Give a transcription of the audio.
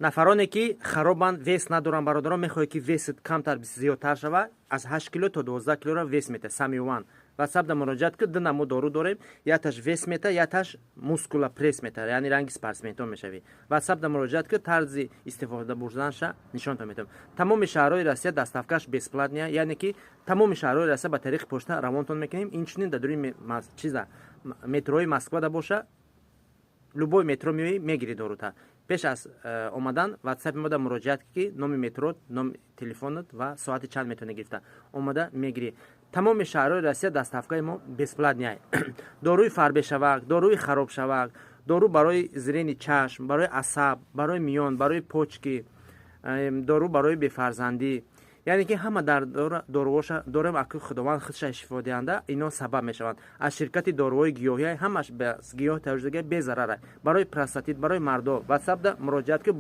Нафароне ки харобанд, вес надоранд, бародарон, мехоҳед, ки весит камтар, зиёдтар шава, аз 8 кило то 12 килоро вес мета. Самиван, ватсапда муроҷиат ки. Ду намуд дору дорем: яташ вес мета, яташ мускула, пресс мета, яъне ранги спортсментон мешавӣ. Ватсапда муроҷиат ки, тарзи истифода бурданша нишонтон метавам. Тамоми шаҳрҳои Россия доставкаш бесплатный, яъне ки тамоми шаҳрҳои Россия ба тариқи почта равонтон мекунем. Инчунин дар дури чиза метрои Москвада боша, любой метро меоӣ, мегирӣ дорута. Пеш аз омадан ватсапи мода муроҷиат, ки номи метро, номи телефонат ва соати чанд метавонӣ гирифта. Омада мегирӣ. Тамоми шаҳрҳои Россия доставкаи мо бесплатный. Доруи фарбешавак, доруи харобшавак, дору барои зрение чашм, барои асаб, барои миён, барои почки, дору барои бефарзандӣ, яъне ки ҳама дар доруҳоша дорем. Аки Худованд худша шифодиҳанда, ино сабаб мешаванд. Аз ширкати доруҳои гиёҳӣ, ҳамаш ба гиёҳ тайёр шудага, безарара, барои простатит, барои мардо. Ватсапда муроҷиат ки бо.